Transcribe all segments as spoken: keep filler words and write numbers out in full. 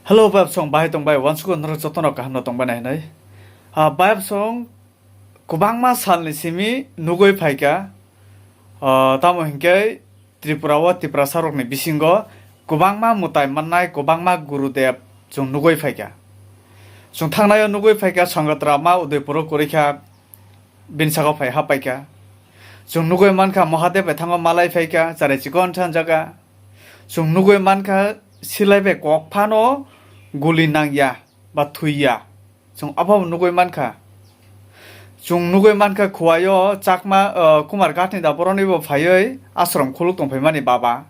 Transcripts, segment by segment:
Hello, bayapsong bahai tongbai, wansukgo norok jotono kahamno tongbai nai hinwi. Ah, bayapsong kwbangma salni simi nugui phaikha, ah, tamo hinkhe Tripura o Tiprasa rokni bisingo kwbangma mwtai mannai, kwbangma Gurudev chwng nugui phaikha. Chwng thangnaio nugui phaikha, Sangatra ma Udaipuro kwrwikha, bini saka phai hapaikha. Chwng nugui mankha, Mahadev bai thango malai phaikha, charai chikon thanjaga. Chwng nugui mankha, silai bai kok phano guli nangya ba thwiya. Chwng aphabo nugui mankha. Chwng nugui mankha, Khuaio Chakma, uh, Kumar Gathni da boroni bo phaiwi ashram khuluk tongphaimani baba.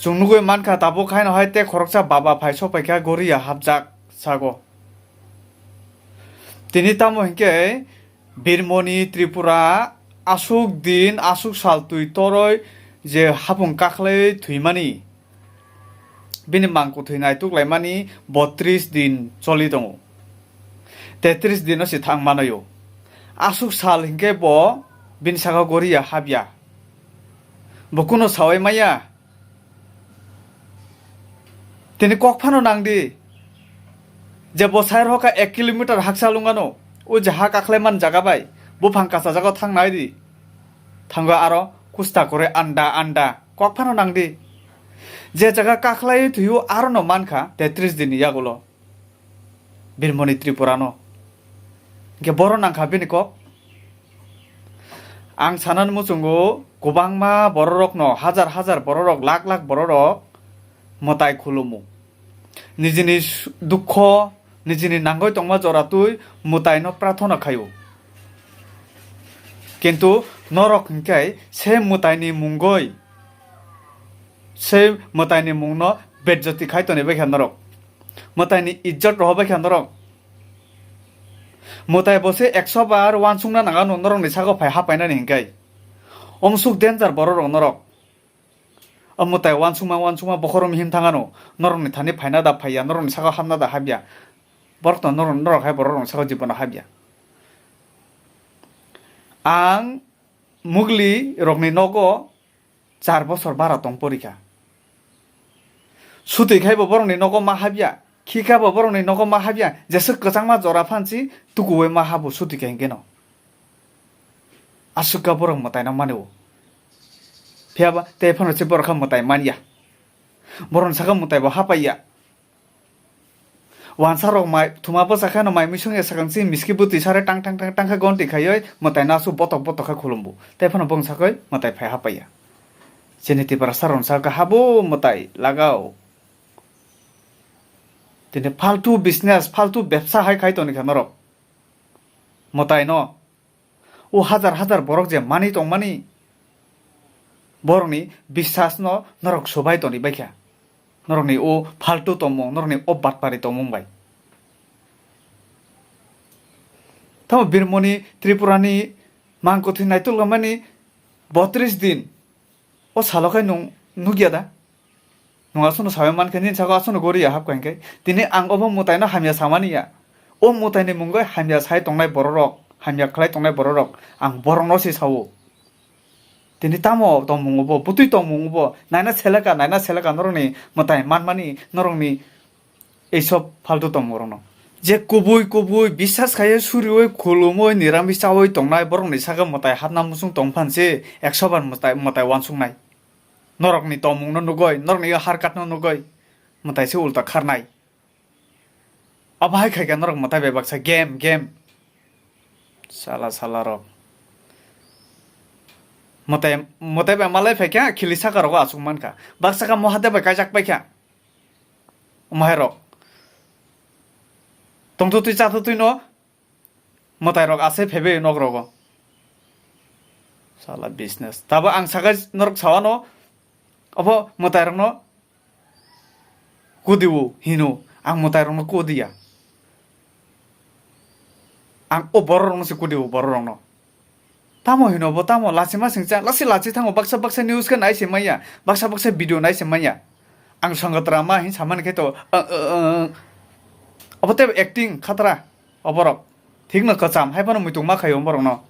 Chwng nugui mankha, tabuk haino hai tei khoroksa baba phai sokpaikha Goria hapjak sago. Tini tamo hinkhe Birmoni Tripura aswk din, aswk sal twi toroi je hapung kakhlaiwi thwimani, bini mangkwthwi naituk laimani botris din choli tongo. Tetris dino se thang manaio. Aswk sal hinkhe bo bini saka Goria hapya. Bo kuno sawai maya. Tini kok phano nangdi. Je bo sai rokha ek kilometer haksa lungano. O je ha kakhlai man jaga bai. Buphang kasa jaga thang nai di. Thango aro kusta kore anda anda. Kok phano nangdi. Je jaga kakhlai thwiyo aro no mankha tetris dini yagulo. Birmoni Tripura no. Hinkhe boro nangkha bini kok. Ang sanani muchungo kwbangma bororokno, hajar hajar bororok, lak lak bororok mwtai khulumu. Nijini su-, dukho, nijini nangoi tongma jora twi mwtaino prathona khaio. Kintu norok hinkhe se mwtaini mungoi, se mwtaini mungno bejjoti khai toni bai kha norok. Mwtaini ijjot rohor bai kha norok. Mwtai bo se ekso bar wansukna nangano norokni saka phai hapainani hinkhe. Omsuk danger bororok norok. O mwtai wansukma wansukma bokhorok him thangano, norokni thani phaina da phaiya, norokni saka hamna da habya. Borokno norok, norok hai borokni saka jibono habya. Ang Mugli rokni nogo char bosor bara tong porikha. Sutwi khai bo borokni nogo ma habya, khikha bo borokni nogo ma habya, jeswk kwchangma jora phansi tukuwi ma habo sutwi khai hinkhe no. Aswk kha borok mwtaino mani o. Phiya ba tei phano se borok kha mwtai manya. Borokni saka mwtai bo hapaiya. Wansa rok mai thuma bwsa khe no mai misung ya sakang si miski bwtwi sare tang tang tang tang khe gonti khaiwi mwtai no aswk botok botok khe khulumbu. Tei phano bwng sakwi mwtai phai hapaiya. Chini Tiprasa rok sa kha habo mwtai lagao. Tini faltu business, faltu bebsa hai khai toni kha norok. Mwtai no. O hajar hajar borok je manwi tongmani, borokni biswasno norok swbai toni baikha. Norokni o faltu tongmung, norokni o batpari tongmung bai. Tamo Birmoni, Tripurani mangkwthwi naituk lamani botris din. O salo khe nwng nukya da? Nwng aswkno sawi mankha, nini saka aswkno goriya hapkha hinkhe. Tini ang obo mwtaino hamya samani ya. O mwtaini mungwi hamya sai tongnai bororok, hamya khlai tongnai bororok, ang borokno se sao. Tini tamo tongmung obo, bwtwi tongmung obo, naina seleka, naina seleka norokni mwtai manmani, norokni Ei sob faltu tongmung rokno. Je kubui kubui biswas khaiwi suriwi khulumwi nirami chawi tongnai borokni saka mwtai hapna muchung tong phan se ekso bar mwtai, mwtai wansuknai. Norokni tongmungno nugwi, norokni harkatno nugwi mwtai se ulta kharnai. Abo hai khaikha norok mwtai bai baksa game, game. Sala sala rok. Mwtai, mwtai bai malai phaikha, khili saka rogo achuk mankha. Baksa kha Mahadev bai kaijak paikha. Omo hai rok. Tongtho twi chatho twi no mwtai rok asai phaibai nok rogo. Sala business. Tabo ang sakai norok sawano obo mwtai rokno kudio hino, ang mwtai rokno kudiya. Ang o borok rokno se kudio borok rokno. Tamo hino bo tamo lachima singcha, lasi lachi thango, baksa baksa news khe nai se manya, baksa baksa video nai se manya. Ang Sangatra ma hin samani khe to, uh, uh, uh, obo tei acting khatra oborok. Thikno kwcham hai phano muitung ma khaio oborokno.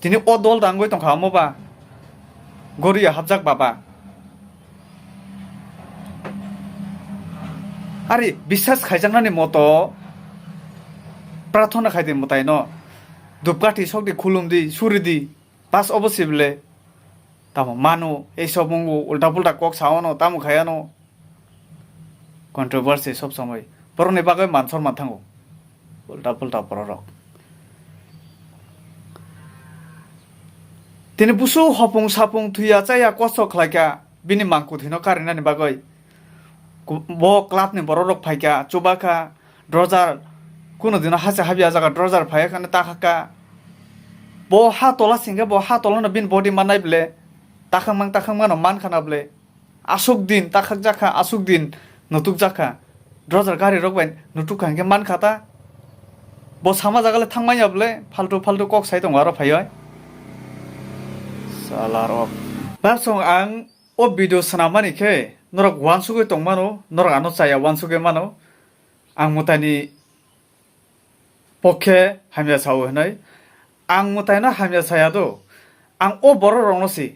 Tini o dol dangwi tongkha omo ba. Goria hapjak baba. Ari biswas khaijaknani moto prathona khaidi mwtaino. Dupkathi sokdi, khulumdi, suridi. Bas obo sibole. Tamo mano, ei sob mungo, ulta pulta kok saono, tamo khaiano. Controversy sob somoi. Borokni bagwi mansor manthango. Ulta pulta bororok. Tini busu hopung sapung thuya chaya kosto khlaikha bini mangkuthino karinani bagwi. Ku-, bo club ni bororok phaikha, chubakha, drojar, kuno dino hacha habya jaga drojar phaiya khane takhakha. Bo ha tola singkhe bo ha tolano bini body mannai ble, takhang mang takhang mano mankhana ble. Aswk din takhakjakha, aswk din nutukjakha. Drojar gari rok bai nutukha hinkhe mankha ta. Bo sama jaga le thangmanya ble, phaltu phaltu kok sai tongo aro phaiwi. Sala rok. Babsong ang o video swnam mani khe norok uansugwi tong mano, norok ano chaya uansugwi mano. Ang mwtaini pokhe hamya sao hwnwi. Ang mwtaino hamya saya do. Ang o borok rokno si.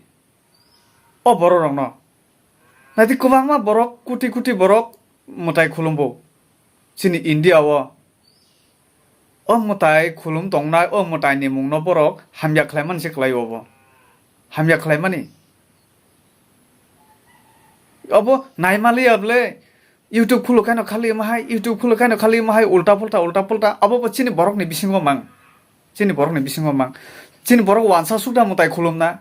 O borok rokno. Naidi kwbangma borok, kuti kuti borok mwtai khulumbo. Chini India o. O mwtai khulum tongnai, o mwtai ni mungno borok hamya khlaimani se kwlai obo. Hamya khlaimani. Obo naimaliya ble YouTube khuluk khaino khali mahai, YouTube khuluk khaino khali mahai, ulta pulta, ulta pulta. Abo bo chini borok ni bisingo mang. Chini borok ni bisingo mang. Chini borok wansa sukda mwtai khulumna.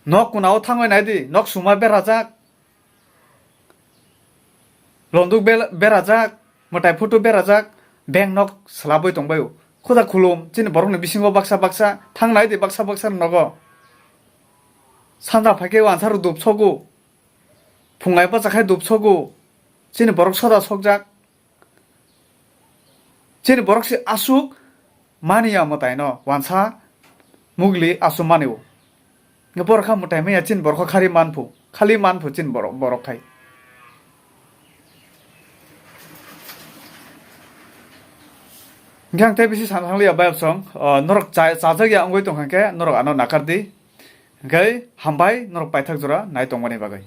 Nok kunao thangwi naidi, nok suma berajak. Londuk bel-, berajak, mwtai photo berajak, bank nok swlabwi tongbaio. Khuda khulum, chini borokni bisingo baksa baksa, thang naidi baksa baksa nogo. Sanja phaikhe wansa rw dupsogo. Phungai bacha khai dupsogo. Chini borok soda sokjak. Chini borok se aswk maniya mwtaino wansa mugli aswk manio. Borok kha mwtai manya chini borok kha khali manphu, khali manphu chini borok, borok khai. Hingke ang tei bisi sana thangliya bayapsong, o, norok cha-, chajakya wngwi tongkha khe norok ano nakardi. Hingke hambai norok paithak jora nai tongmani bagwi.